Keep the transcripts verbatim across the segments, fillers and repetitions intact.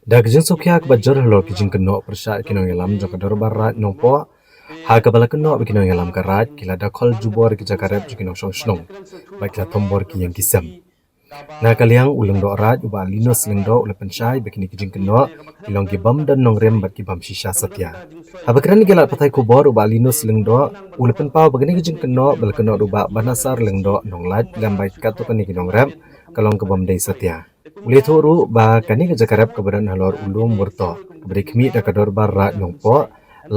Da ka jingsngewkhia kaba jur halor ki jingkynnoh pyrshah ki nongïalam jong ka Dorbar Raid Nongpoh, ha kaba la kynnoh ba ki nongïalam ka Raid ki la da khol jubor ki jaka rep jong ki nongshong shnong bad ki la thombor ki ïing ki sem. Na ka liang u Lyngdoh Raid u Bah Linus Lyngdoh u la pynshai ba kine ki jingkynnoh ki long ki bym don nongrim bad ki bym shisha satia. Haba kren ïa ki lad pathai khubor u Bah Linus Lyngdoh u la pynpaw ba kine ki jingkynnoh ba la kynnoh da u Bah Banasar Lyngdoh Nonglait lem bad katto katne ki nongrep ka long ka bym dei satia. U la ïathuh ruh ba kane ka jaka rep kaba don halor u Lum Murtoh kaba dei khmih da ka Dorbar Raid Nongpoh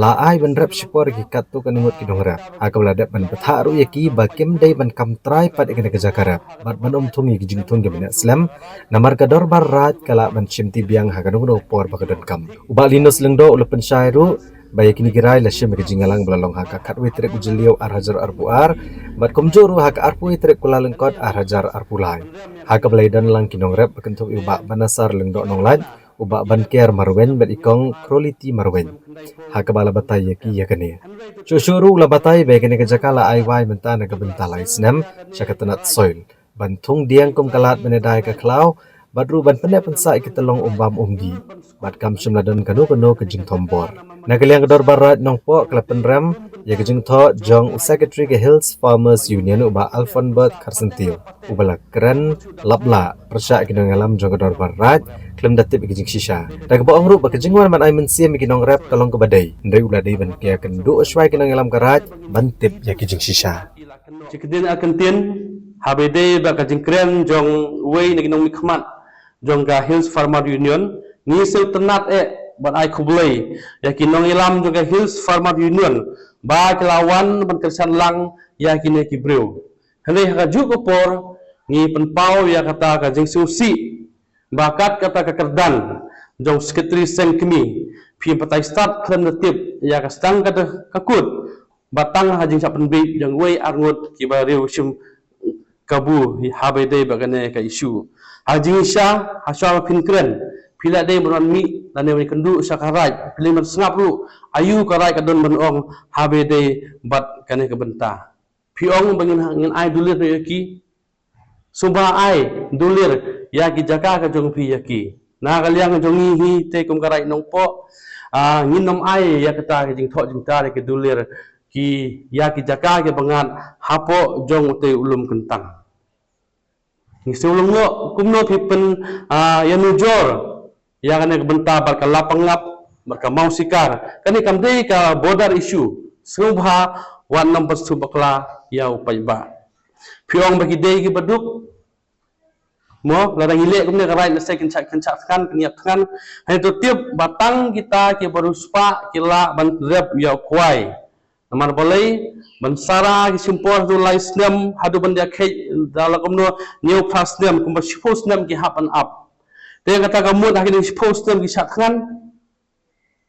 la ai ban rep shipor ïa ki katto katne ngut ki nongrep ha kaba la dep ban bthah ruh ïa ki ba kim dei ban kam trai pat ïa kane ka jaka rep bad ban ym thung ïa ki jingthung kiba neh slem. Namar ka Dorbar Raid ka lah ban shim ti biang ha kano kano por ba ka donkam. U Bah Linus Lyngdoh u la pynshai ruh ba ïa kine ki rai la shim ïa ka jingïalang ba la long ha ka khatwei tarik u Jylliew ar hajar arphew ar bad kumjuh ruh ha ka arphew wei tarik u Kyllalyngkot ar hajar arphew lai, ha kaba la ïadon lang ki nongrep ba kynthup ïa u Bah Banasar Lyngdoh Nonglait, u Bah Banker Marwein bad i Kong Crolity Marwein, ha kaba la batai ïa ki ïa kane. Shuh shuh ruh u la batai ba ïa kane ka jaka la ai wai mynta na ka bynta lai snem sha ka tnat soil ban thung dieng kum ka lad ban ïada ïa ka khlaw bad ruh ban pynneh pynsah ïa ki tyllong um bam um dih bad kam shym la don kano kano ka jingthombor. Na ka liang ka Dorbar Raid Nongpoh ka la pynrem ïa ka jingthoh jong u Secretary ka Hills Farmers Union u Bah Alfonbert Kharsyntiew uba la kren laplah pyrshah ïa ki nongïalam jong ka Dorbar Raid khlem da tip ïa ka jingshisha, da kaba ong ruh ba ka jingwan ban ai mynsiem ïa ki nongrep ka long kaba dei, hynrei u la dei ban ïakynduh shuwa ïa ki nongïalam ka Raid ban tip ïa ka jingshisha. Chi ktien ar ktien, haba ïadei bad ka jingkren jong uwei na ki nongmihkhmat jong ka Hills Farmer Union, ngi sngewtynnat eh bad ai khublei ïa ki nongïalam jong ka Hills Farmer Union ba ki la wan ban kyrshan lang ïa kine ki briew. Hynrei ha kajuh ka por ngi pynpaw ïa kata ka jingsngewsih ba kat kata ka kyrdan jong Secretary Seng Kmie, phi batai stad khlem da tip ïa ka sdang ka, ka kut ba tang ha jingshah pynbiej jong uwei ar ngut kiba riew shim kabu haba ïadei bad kane ka issue. Ha jingshisha, ha shuwa ba phin kren, phi la dei ban wan mih lane ban ïakynduh sha ka Raid, phi la dei ban sngap ruh aïu ka Raid ka don ban ong haba ïadei bad kane ka bynta. Phi ong ba ngin, ngin ai dulir ïa ki, sngewbha ai dulir ïa ki jaka ka jong phi ïa ki. Na ka liang ka jong ngi hi te kum ka Raid Nongpoh, ah, ngin ym ai ïa kata ka jingthoh jingtar ïa ki dulir ki ïa ki jaka kiba ngat hapoh jong utei u lum kyntang. Ngi sngewlyngngoh kumno phi pyn, ah, ïanujor ïa kane ka bynta bad ka Lapangap bad ka Mawsikar. Kane kam dei ka border issue. Sngewbha wat nym pynsngewbakla ïa u paidbah. Phi ong ba ki dei kiba duk. Mo, lada ngi leh kumne ka Raid lehse kin shah, kin shah thngan, kin ïap thngan. Hynrei to tip ba tang kita kiba riewspah ki lah ban rep ïa u kwai. Namar balei, ban sara ki shim por haduh lai snem, haduh ban ïakhet da la kumno, hynñiew phra snem, kumba shiphew snem ki hap ban ap. Te kata ka mut ha kine ki shiphew snem ki shah thngan.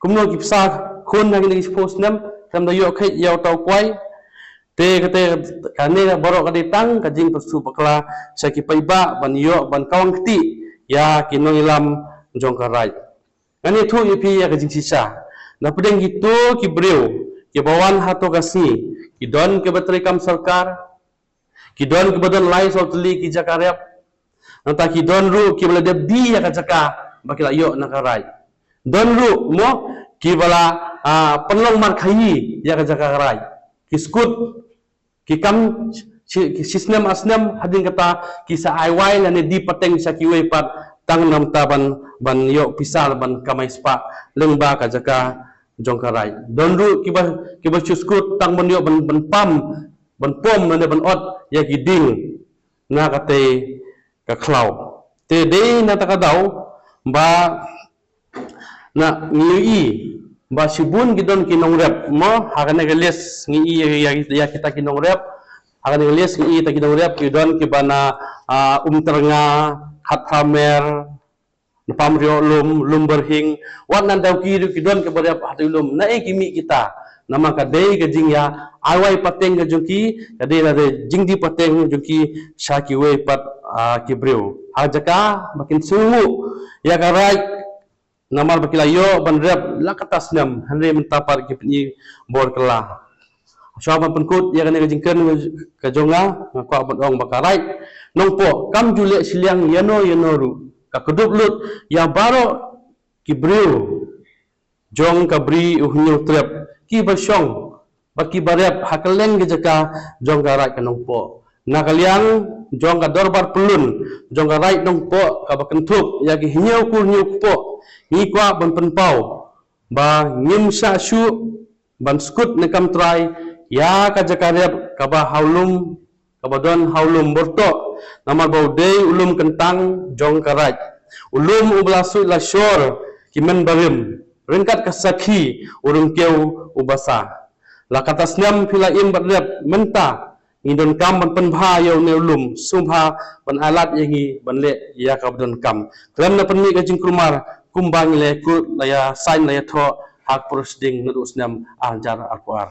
Kumno ki bsa khun ha kine ki shiphew snem, khlem da ïoh khet ïa uta u kwai. Te kata kane baroh ka dei tang ka jingpynshai bakla sha ki paidbah ban ïoh ban kawang kti ïa ki nongïalam jong ka Raid. Ngan ïathuh ïa phi ïa ka jingshisha. Na pdeng kito ki briew kiba wan ha to ka sngi, ki don kiba trei kam sorkar, ki don kiba don lai saw tylli ki jaka rep. Nangta ki don ruh kiba la dep die ïa ka jaka ba ki la ïoh na ka Raid. Don ruh mo kiba la, ah, pynlong markhaii ïa ka jaka Raid. Ki skud, ki kam shi, shi snem ar snem, hadien kata ki sa ai wai lane die pateng sha kiwei pat tang namar ban, ban ïoh pisa ban kamai spah lyngba ka jaka jong ka Raid. Don ruh kiba, kiba shu skud tang ban ïoh ban, ban pam, ban pom lane ban ot ïa ki dieng na katei ka khlaw. Te dei na kata ka daw ba na ngi ïohi ba shibun ki don ki nongrep mo, ha kane ka list ngi ïohi ïa, ïa, ïa kita ki nongrep. Ha kane ka list ngi ïohi kita ki nongrep ki don kiba na, ah, Umtyrnga, Khatphra Mer, Napamrioh Lum, Lumbyrhing, wat na Dawki ruh ki don kiba rep ha Dawki Lum. Naei ki mih kita? Namar ka dei ka jingïa ai wai pateng ka jong ki, ka dei lada jingdie pateng jong ki sha kiwei pat, ah, ki briew. Ha jaka ba kin sngewnguh ïa ka Raid, namar ba ki la ïoh ban rep la kata snem, hynrei mynta pat ki pyni bor kylla. Shuwa ban pynkut ïa kane ka jingkren ka jong nga, nga kwah ban ong ba ka Raid Nongpoh kam ju leh shiliang ïano ïano ruh. Ka kdup lut ïa baroh ki briew jong ka Bri u Hynñiewtrep, ki ba shong bad ki ba rep ha kylleng ki jaka jong ka Raid ka Nongpoh. Na ka liang jong ka Dorbar Pyllun jong ka Raid Nongpoh, ka ba kynthup ïa ki hynñiew kur hynñiew kpoh, ngi kwah ban pynpaw ba ngim shah shuh ban skud ne kam trai ïa ka jaka rep ka ba ha u lum, ka ba don ha u lum Bortoh, namar ba u dei u lum kyntang jong ka Raid, u lum u ba la suid la shor ki mynbarim ryngkat ka sakhi u Ryngkew u Basa. La katta snem phi la im bad rep, mynta ngi donkam ban pynbha ïa une u lum, sngewbha ban ailad ïa ngi ban leh ïa ka ba donkam. Khlem da pynmih ka jingkulmar, kumba ngi la ïakut, la ïasain, la ïathoh ha ka por shading naduh u snem ar hajar arphew ar.